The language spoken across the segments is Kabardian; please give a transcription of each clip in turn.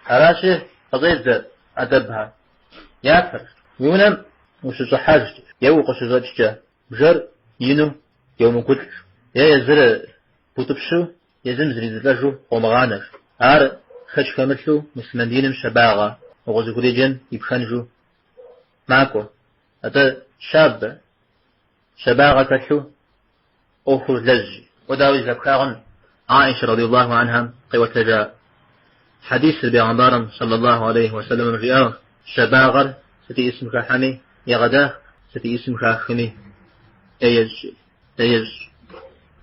Аращи, къыщӏедзэ ӏэдэбхэр. Япэр, уи унэм ущыщӏыхьэжкӏэ е укъыщыщӏэкӏкӏэ, бжэр ину йумыгулӏ, е езыр бутӏыпщу, езым зридзылӏэжу къомыгъанэ. Ар шэч хэмылъу муслъымэн диным щабагъэ укъызыхуриджэм и пхэнжу макӏуэ. Атӏэ щабэ, щабагъэ хэлъу ӏуэхур лэжь. Уэ дауи зэхэпха хъун Аишэ радиаллаху анхьам къиӏуэтэжа хьэдисыр бегъымбарым саллаллаху алейхи уэсэлэмым жиӏауэ, щабагъэр сыт иӏысым хыхьэми егъэдах, сыт иӏысым хахми ӏей ещӏ, ӏей ещӏ.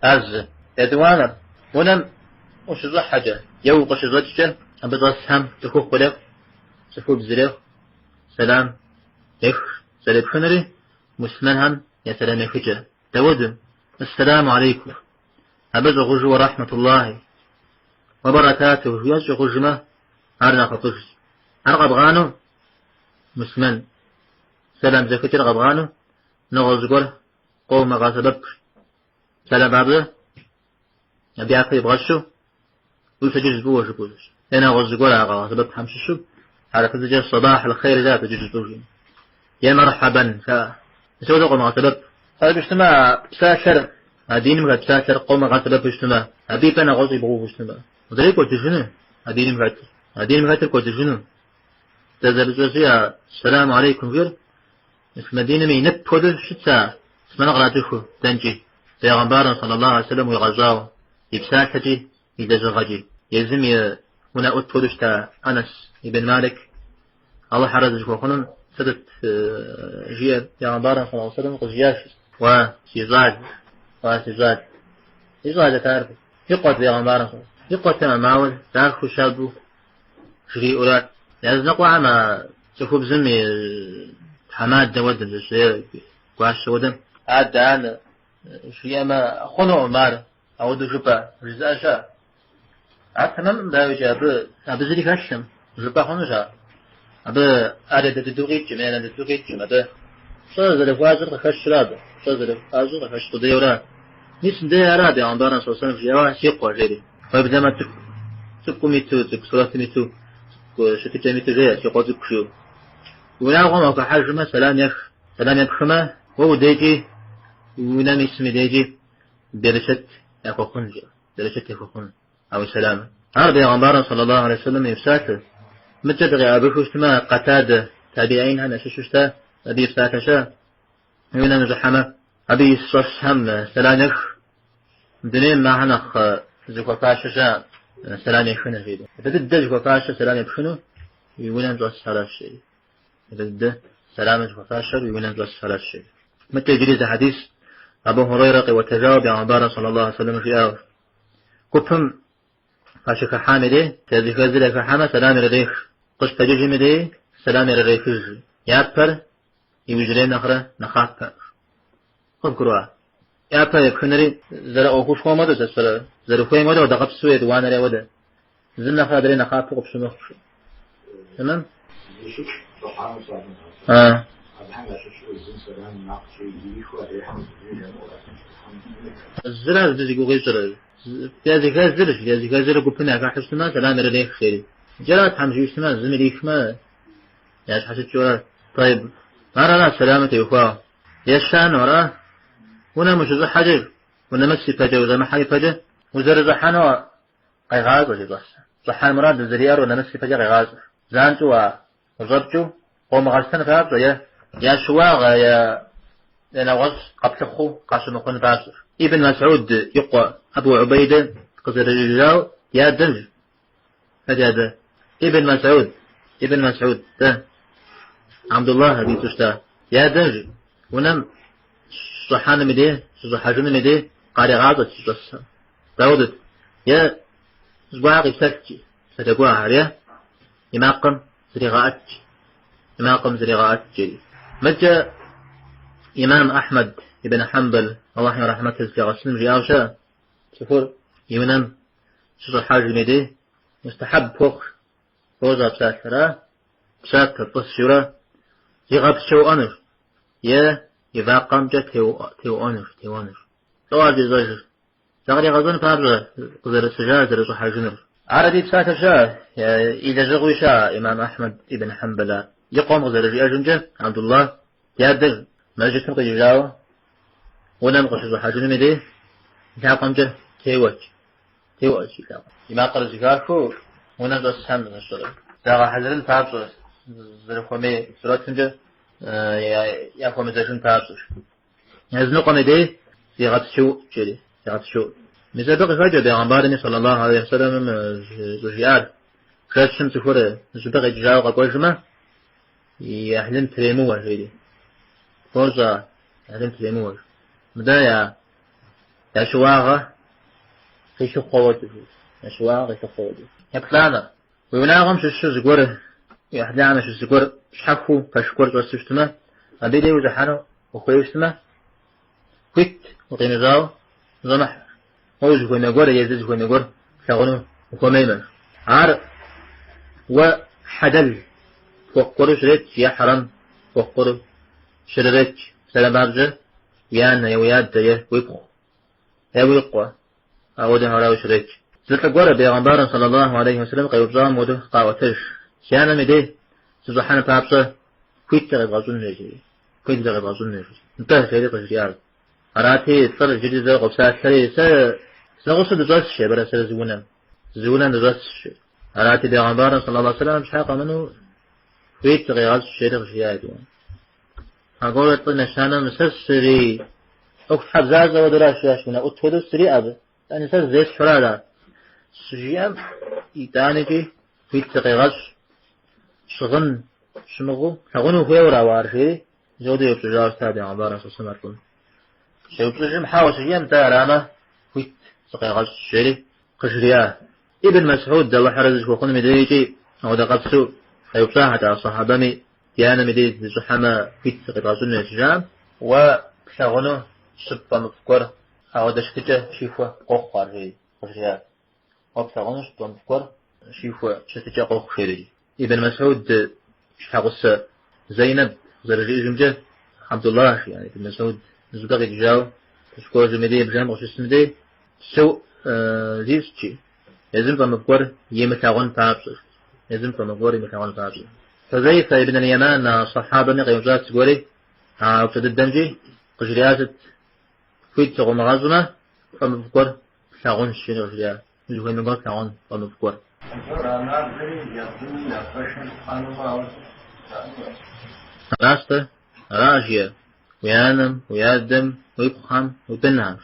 Ар зы. Етӏуанэр, унэм ущыщӏыхьэкӏэ е укъыщыщӏэкӏкӏэ абы щӏэсхэм цӏыхухъу ирехъу, цӏыхубз ирехъу, сэлам ех зэрепхынури муслъымэнхэм я сэлам ехыкӏэ. Дауэду? Ассаламу алейкум. Абы щӏыгъужу уэ рахьматуллахи уэ баракатуху жиӏэу щӏыгъужмэ, ар нэхъыфӏыжщ. Ар къэбгъанэу муслъымэн сэлам зэхыкӏэр къэбгъанэу нэгъуэщӏ зыгуэр къомыгъэсэбэп. Псалъэм папщӏэ, абы япэ ибгъэщу уи пщэдджыжь фӏыуэ жыпӏэу. Е нэгъуэщӏ зыгуэр а къагъэсэбэпхэм щыщу хьэрыпыбзэкӏэ صباح الخير жаӏэ пщэдджыжь фӏыуэ жиӏэм. Е مرحبا жаӏэ. Мис апхуэдэу къомыгъэсэбэп. Къэкӏыу щытмэ, а псалъэр, а диным хэт псалъэр къомыгъэсэбэпу щытмэ, абы и пӏэ нэгъуэщӏ ибгъэувэу щытмэ, мыдрей кӏуэдыжыну а диным хэтыр. А диным хэтыр кӏуэдыжыну. Дэ зэрытщӏэщи, а сэлам алейкум жиӏэр муслъымэн диным и нып хуэдэу щытщ а муслъымэныр кърацӏыхуу дэнкӏи. Бегъымбарым саллаллаху алейхи вассалам уигъэщӏауэ, и псалъэкӏи, и лэжьыгъэкӏи. Езым и унэӏут хуэдэу щыта Анас ибн Малик, Алыхь арэзы зыхуэхъуным сытыт жиӏэр бегъымбарым саллаллаху алейхи вассалам къызжиӏащ. Уа, си щӏал, уа, си щӏал. И щӏалэт ар. И къуэт бегъымбарым. И къуэтэкъым, ауэ дахэу щабэу жриӏэурат. Языныкъуэхэм а цӏыхубзым и тхьэмадэ хуэдэм, зыщ е гуащэ хуэдэм. Адэ, анэ жиӏэмэ, хъунукъым ар, ауэдэу жыпӏэ, жызыӏэ щыӏэ. Ар тэмэмкъым, дауикӏи, абы зыри хэлъым, жыпӏэ хъунущ ар. Абы ар адэ дыдэу къикӏым, е анэ дыдэу къикӏым, абы пщӏэ зэрыхуащӏыр къыхэщрэ абы, пщӏэ зэрыхуащӏыр къыхэщ къудейуэра. Мис мыдей ара бегъымбарым саллаллаху алейхи вассалам жиӏауэ, си къуэ, жери. Уеблэмэ цӏыкӏу, цӏыкӏум иту, цӏыкӏу сурэтым иту, цӏыкӏу щытыкӏэм иту жеӏэ, си къуэ цӏыкӏу жиӏэу. Унагъуэм ухыхьэжмэ, сэлам ех, сэлам епхмэ, уэ удейкӏи, уи унэм исым и дейкӏи берычэт яхуэхъун, жиӏэу, берычэт яхуэхъун, а уи сэламыр. Ар бегъымбарым саллаллаху алейхи вассалам и псалъэ. Мыдкӏэ дыкъеӏэбыхыу щытмэ, Къэтадэ табиинхэм ящыщу щыта, абы и псалъэ щыӏэ. Уи унэм ущӏыхьэмэ, абы ис щӏэсхэм сэлам ех. Дунейм ахэр нэхъ зыхуэфащэ щыӏэ сэлам ехыныр, жери. Япэ дыдэ зыхуэфащэ сэлам епхыну уи унэм щӏэсхэращ, жери. Япэ дыдэ сэламыр зыхуэфащэр уи унэм щӏэсхэращ, жери. Мыдкӏэ иджыри зы хьэдис Абу Хурейрэ къиӏуэтэжауэ бегъымбарым саллаллаху алейхи вассалам жиӏауэ. Гупым къащыхыхьам и дей, языхэзыр яхыхьэмэ, сэлам ирырех. Къыщытэджыжым и дей, сэлам ирырехыж. Япэр иужьрейм нэхърэ нэхъапэ. Къывгурыӏуа? Япэ епхынри зэрыӏуэхушхуэм хуэдэу, сэ сщӏэрэ, зэрыхуейм хуэдэу, дакъыпсу етӏуанэри ауэдэ. Зым нэхърэ адрей нэхъапэу къыпщымыхъу. Тэмэм? Зыщыплӏ щӏыхьауэ псалъэм папщӏэ. Абыхэм ящыщу зым сэлам макъкӏэ ирихыу адрейхэм зыри жамыӏэу Зыра зы зи гугъу ищӏыр. Языхэзыр, языхэзыр гупым яхыхьэу щытмэ, сэлам ирырех, жери. Иджыра Тхьэм жиӏэу щытмэ, зым ирихмэ, ящхьэщыкӏыурэ. Тӏэйб. Ар ара сэламым теухуауэ. Ещанэу ара? Унэм ущыщӏыхьэкӏэ, унэмыс ипэкӏэ, ущӏэмыхьэ ипэкӏэ, узэрыщӏыхьэну къегъащӏэ, жи щӏэс. Щӏыхьэн мурад узэриӏэр унэмыс ипэкӏэ къегъащӏэ. Занщӏэу а ущӏэпкӏыу къомыгъэщтэн папщӏэ е я щыуагъэ, е я нэгъуэщӏ къэплъыхъуу къащымыхъун папщӏэ. Ибн Масӏуд и къуэ Абу Убейдэ къызэрыжиӏэжауэ, и адэм, хэт и адэ? Ибн Масӏуд, Ибн Масӏуд, дэ, Абдуллах абы и цӏэу щыта. И адэм унэм щыщӏыхьэным и дей, щыщӏыхьэжыным и дей къаригъащӏэт щыщӏэсхэм. Дауэдэт? Е зыгуэр къипсэлъкӏи, псалъэ гуэрхэр, е и макъым зригъэӏэткӏи, и макъым зригъэӏэткӏи. Мыдкӏэ имам Ахьмэд ибн Хьэмбэл, Аллахьым и рэхьмэтыр зылъигъэсыным жиӏауэ щыӏэ, цӏыхур и унэм щыщӏыхьэжым и дей мустахьэб хуэхъу, фощӏэ а псалъэр, а? Псапэ, фӏыщ жиӏэурэ зигъэпсчэуӏэнущ е и вакъэмкӏэ теуӏуэнущ, теуэнущ. Лӏо ар щӏищӏэжыр. Закъригъэщӏэн папщӏэ къызэрысыжар, зэрыщӏыхьэжынур. Ар абы и псалъэ щыӏэ, и лэжьыгъэуи щыӏэ имам Ахьмэд ибн Хьэмбэла. И къуэм къызэрыжиӏэжымкӏэ, Абдуллах и адэр мэжджытым къикӏыжауэ унэм къыщыщӏыхьэжынум и дей лъакъуэмкӏэ теуэт. Теуэт и лъакъуэм. И макъыр зэхахыу унэм щӏэсхэм загъэхьэзырын папщӏэ, зэрыхуэмей сурэтымкӏэ яхуэмызэжын папщӏэщ. Языныкъуэм и дей зегъэпсчэуӏу жери, зегъэпсчэуӏу. Мис абы къыхэкӏыу бегъымбарми саллаллаху алейхи вассаламым щӏыжиӏар, жэщым цӏыхур зыщӏыпӏэ къикӏыжауэ къэкӏуэжмэ, и ӏыхьлым тремыуэ, жери. Фощӏэ, ӏыхьлым тремыуэ. Мыдэ я щыуагъэ къилъыхъуэ хуэдэу, жери. Я щыуагъэ къилъыхъуэ хуэдэу. Еплӏанэр. Уи унагъуэм щыщу зыгуэр, уи ӏыхьлыхэм ящыщ зыгуэр щхьэхуэу пэш гуэр щӏэсу щытмэ, абы и дей ущӏыхьэну ухуейуэ щытмэ, хуит укъимыщӏауэ ущӏэмыхьэ. Уэ узыхуэмей гуэр, езыр зыхуэмей гуэр плъагъуну ухуэмеймэ. Ар уэ хьэлэл пхуэхъу гуэру щрет е хьэрэм пхуэхъу гуэру щрырет. Псалъэм папщӏэ, уи анэ е уи адэ е уипхъу е уи къуэ. Ауэдэхэрауэ щрет. Зы лӏы гуэр бегъымбарым саллаллаху алейхи вассалам къеупщӏауэ мыуэду къаӏуэтэж. Си анэм и дей сыщӏыхьэн папщӏэ хуит зыкъезгъэщӏын хуейщ, жери. Хуит зыкъезгъэщӏын хуейщ. Нтӏэ, жери къыжриӏар. Арати, лӏыр иджыри зэ къопсалъэри, сэ зэгъусэу дыщӏэсщ, абырэ сэрэ зы унэм. Зы унэм дыщӏэсщ, жери. Арати, бегъымбарым саллаллаху алейхи вассалам щхьэ къэмынэу хуит зыкъегъэщӏ, жери къыжриӏат. Аргуэру лӏым ещанэм сэ сри ӏуэхутхьэбзащӏэ хуэдэуращ, жиӏащ, унэӏут хуэдэу сриӏэ абы. Итӏани сэ зесхьэурэ ара? Щыжиӏэм, итӏанэкӏи хуит зыкъегъэщӏ, щыгъын щымыгъыу, плъагъуну ухуейуэра уэ ар, жери, зэуэду еупщӏыжауэ щыта бегъымбарым саллаллаху алейхи вассалам. Щеупщӏыжым, хьэуэ щыжиӏэм, нтӏэ арамэ, хуит зыкъегъэщӏ, жери къыжриӏа. Ибн Мэсхьуд, Алыхьыр арэзы зыхуэхъуным и дежкӏи, ауэдэ къабзэу къеупщӏахэт а сахьабэми, Ди анэм и деж дыщӏыхьэмэ, хуит зыкъедгъэщӏыну щыжаӏэм, уэ плъагъуну щыпфӏэмыфӏ гуэр ауэдэ щытыкӏэ щихуэ къохъу ар, жери къыжриӏат. Уэ плъагъуну щыпфӏэмыфӏ гуэр щихуэ щытыкӏэ къохъу, жери. Ибн Мэсхьуд щхьэгъусэ Зейнэб зэрыжиӏэжымкӏэ, Абдуллах, жиӏэ, Ибн Мэсхьуд зыщӏыпӏэ къикӏыжауэ, къыщыкӏуэжым и дей бжэм къыщысым дей, псэу зищӏт, жи. Езым фӏэмыфӏ гуэр имылъагъун папщӏэ. Езым фӏэмыфӏ гуэр имылъагъун папщӏэ. Хьузейфэ ибн аль-Яман а сахьабэми къеупщӏат зыгуэри, а упщӏэ дыдэмкӏи къыжриӏа сыт? Хуит зыкъомыгъэщӏмэ, фӏэмыфӏ гуэр плъагъунщ, жери къыжриӏа. Узыхуемей гуэр плъагъун фӏэмыфӏ гуэр. Аращ-тӏэ, аращ жиӏэ, уи анэм, уи адэм, уи пхъухэм, уи бынхэм.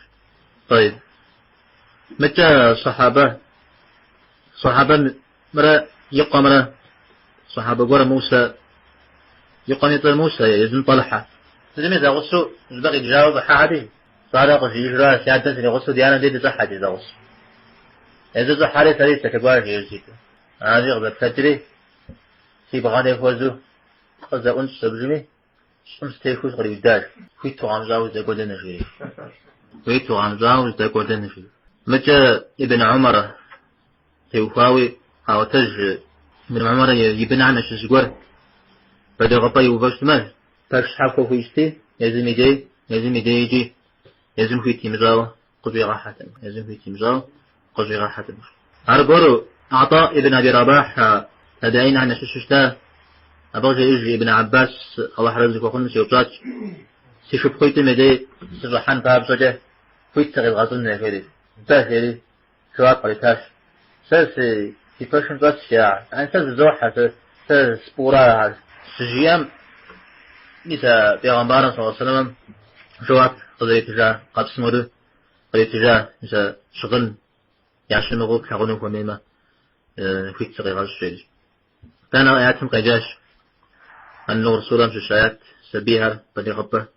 Тӏэйб. Мыкӏэ сахьабэ, сахьабэмрэ и къуэмрэ, сахьабэ гуэр Мусэ, и къуэм и цӏэр Мусэ, езым Тӏэлхьэ. Зыми зэгъусэу зыщӏыпӏэ къикӏыжауэ щӏыхьахэти, щӏалэр къыжиӏэжурэ, си адэм сригъусэу ди анэм дей дыщӏыхьэт зэгъусэу. Езыр щӏыхьэри сэри сыкӏэлъыкӏуащ, жиӏэжу ситу. Ари къызэплъэкӏри, си бгъэм дей хуэзэу къызэӏунщӏщ абыжми, щӏым сытехуэу сыкъриудащ. Хуит укъамыщӏауэ уздэкӏуэр дэнэ, жери. Хуит укъамыщӏауэ уздэкӏуэр дэнэ, жери. Мыкӏэ Ибн Умарэ теухуауи къаӏуэтэж Ибн Умарэ и бынхэм ящыщ зыгуэр балигъыпӏэ иувэу щытмэ, пэш щхьэхуэ хуищӏти, езым и дей, езым и дей икӏи езым хуит имыщӏауэ къыщӏигъэхьэтэкъым. Езым хуит имыщӏауэ къыщӏигъэхьэтэкъым. Аргуэру Ата ибн Аби Рабахь табиинхэм ящыщу щыта, абы къыжеӏэж Ибн Аббас Алыхь арэзы зыхуэхъуным сеупщӏащ, си шыпхъуитӏым и дей сыщӏыхьэн папщӏэкӏэ хуит зыкъезгъэщӏын жери. Нтӏэ, жери жэуап къритащ. Сэ си пэшым щӏэсщ, яӏэ. Сэ зызохьэ, сэ спӏура ахэр. Щыжиӏэм, мис а бегъымбарым саллаллаху алейхи вассаламым жэуап къызэритыжа къэпсым хуэдэу къритыжа, мис а щыгъын ящымыгъыу плъагъуну хуэмеймэ, хуит зыкъегъэщӏ, жери. Итӏанэ аятым къеджащ. Ан-Нур сурэм щыщ аят, сабийхэр балигъыпӏэ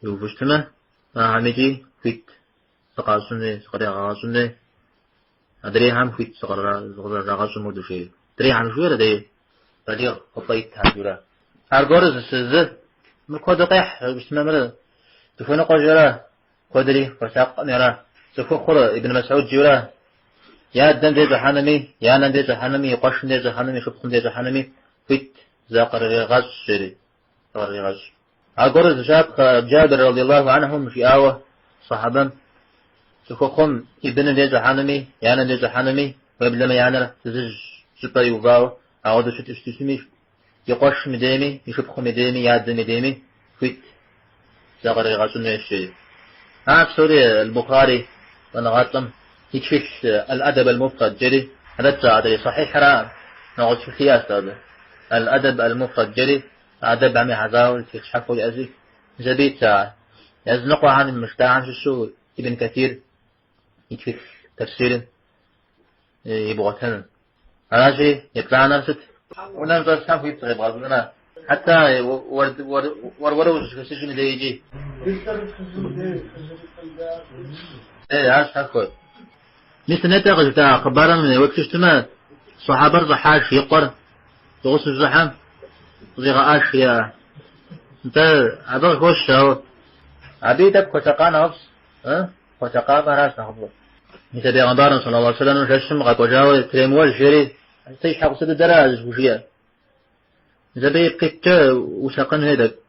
иувэу щытмэ, ахэм икӏи хуит зыкъащӏын хуей, зыкърегъэгъэщӏын хуей, адрейхэм хуит зыкъызэрырагъэщӏым хуэдэу жери. Адрейхэм жиӏэр адрей балигъ хъупӏэ итхэм жиӏэра. Аргуэру зы мыр куэду къехь, щытмэ мыр дыхуэныкъуэ жиӏэрэ, куэдри хуэсакъым ара. Цӏыхухъур Ибн Мэсхьуд жиӏэурэ, и адэм дей щӏыхьэнуми, и анэм дей щӏыхьэнуми, и къуэшым дей щӏыхьэнуми, и шыпхъум дей щӏыхьэнуми хуит закърырегъэщӏ, жери, закърырегъэщӏ. Аргуэру зы щапхъэ Джабир радиаллаху анхум жиӏауэ сахьабэм, цӏыхухъум и быным дей щӏыхьэнуми, и анэм дей щӏыхьэнуми, Уеблэмэ и анэр фызыжь щӏыпӏэ иувауэ, ауэдэу щыту щытми, и къуэшым и дейми, и шыпхъум и дейми, и адэм и дейми хуит закъригъэщӏын хуейщ, жери. Ар псори Аль-Бухари щӏэныгъэлӏым и тхылъ Аль-Адаб аль-Муфрад жери, хэт адрей Сахьихьра, нэгъуэщӏ тхылъи иӏэщ абы. Аль-Адаб аль-Муфрад жери, адэбхэм ехьэлӏауэ тхылъ щхьэхуэ иӏэщи, мис абы итщ ар. Языныкъуэхэм мыщтахэм щыщу Ибн Катир и тхылъ тафсирым ибгъуэтэну. Аращи, еплӏанэр сыт? Унэм щӏэсхэм хуит зыкъебгъэщӏынра? Хьэтэ уэр-уэру ущыхэсыжым и дей икӏи. Ей, ар щхьэхуэ. Мис нетӏэ къыжытӏа хъыбарым уеплъу щытмэ, сахьабэр щӏыхьаш и къуэр и гъусэу щыщӏыхьэм къыщӏигъэӏаш я. Нтӏэ, абы къыхощ, ауэ абыи тӏэкӏу хуэсакъа нэхъыфӏщ, э? Хуэсакъамэ аращ нэхъыфӏыр. Мис а бегъымбарым саллаллаху алейхи вассалам жэщым къэкӏуэжауэ тремыуэж жери, сэ и щхьэгъусэ дыдэра зыхужиӏэр. Мис абы ипкъ иткӏэ усакъын хуей тӏэкӏу.